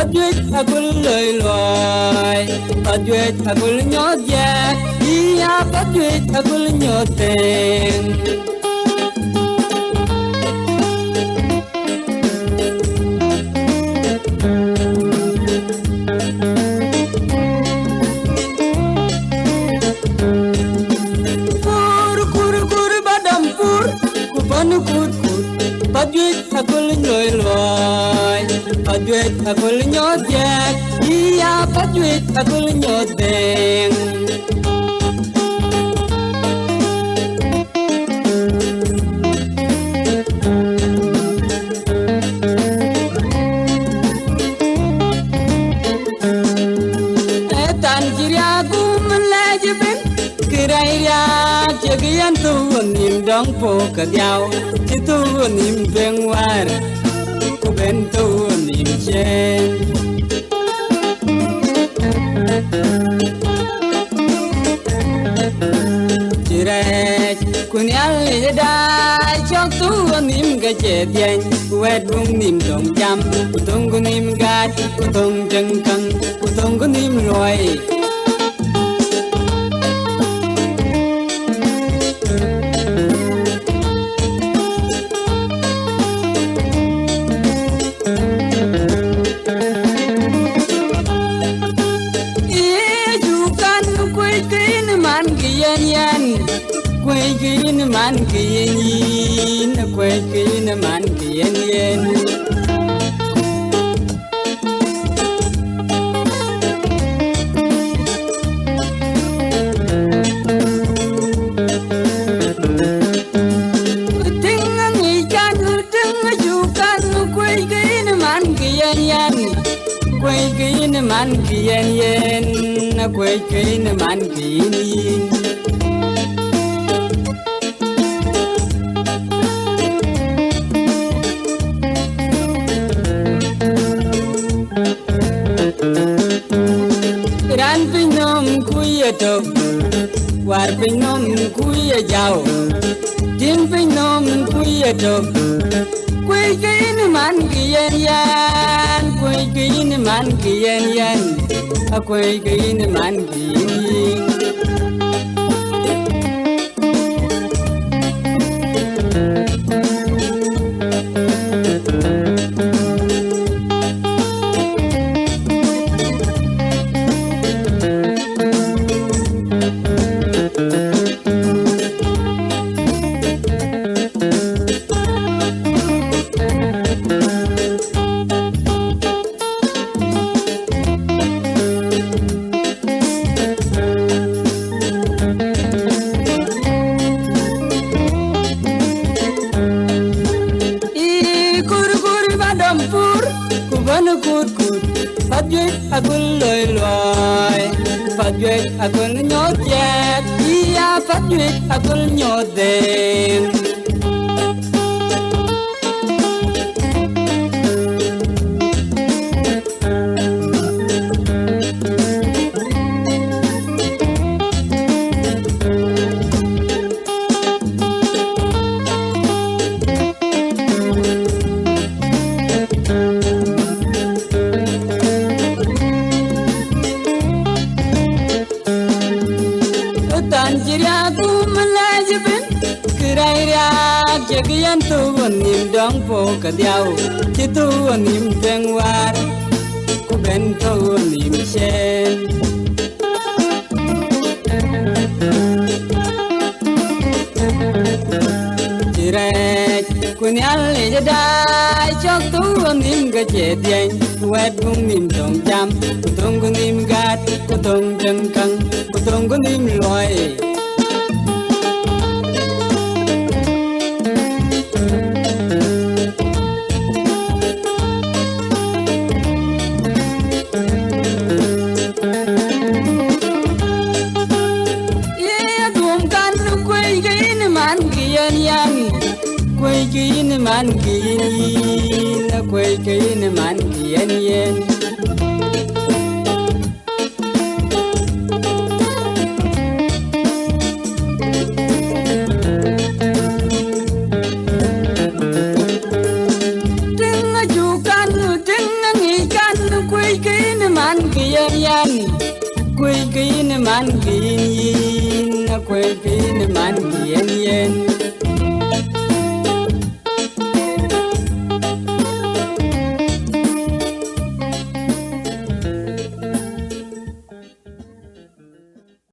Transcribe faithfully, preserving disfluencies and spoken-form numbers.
Pajuëc agul loi luɔi, pajuëc agul nyuɔɔth jiɛɛk, ya pajuëc agul nyuɔɔth deŋ. Kur, kur, kur, ba dɔm kur, ku bän kut kut, pajuëc agul loi luɔi, pajuëc agul nyuɔɔth jiɛɛk, ya pajuëc agul nyuɔɔth deŋ. Ë than cï riääk gum lɛc ëbën, kë rɛc riääk cï kë yɛn thou nïm dɔŋ pok ke dhiau, cï thou nïm tueŋ wäär, ku ben thou nïm ciëën. Cï rɛɛc, ku Nhialic ë daai cɔk thou nïm ke cie dhiɛny, ku wɛ̈t buŋ nïm döŋ jam, ku thöŋ ku nïm gät, ku thöŋ tëŋ käŋ, ku thöŋ ku nïm luɔi. Yecu kan kuec ke yïn man ke yɛn yɛn, kuec ke yïn man ke yɛn yïn, kuec ke yïn man ke yɛn yɛn. Tïŋ aŋic kan, tïŋ acuk kan, kuec ke yïn man ke yɛn yɛn, kuec ke yïn man ke yɛn yɛn, kuec ke yïn man ke yïn yïn. Raan piny nɔm kuc ye tök, war piny nɔm kuc ye jau, tim piny nɔm kuc ye tök. Kuec ke yïn man ke yɛn yɛn, kuec ke yïn man ke yɛn yɛn, akuec ke yïn man ke yïn yïn. Ii kurkur ba dɔm pur, ku bän kut kut, pajuëc agul loi luɔi, pajuëc agul nyuɔɔth jiɛɛk, iya pajuëc agul nyuɔɔth dheem. Than cï riääk gum lɛc ëbën, kë rɛc riääk cï kë yɛn thou nïm dɔŋ pok ke dhiau, cï thou nïm tueŋ wäär, ku ben thou nïm ciëën. Cï rɛɛc, ku Nhialic ë daai cɔk thou nïm ke cie dhiɛny, wɛ̈t buŋ nïm thöŋ jam, ku thöŋ ku nïm gät, ku thöŋ tëŋ käŋ, ku thöŋ ku nïm luɔi. Ye aduɔm kan kuec ke yïn man ke yɛn yɛn, kuec ke yïn man ke yïn yïn, kuec ke yïn man ke yɛn yɛn. Tïŋ acuk kan, tïŋ aŋic kan, ku Kuc ke yïn man ke yïn yïn, kuc ke yïn man ke yïn yïn.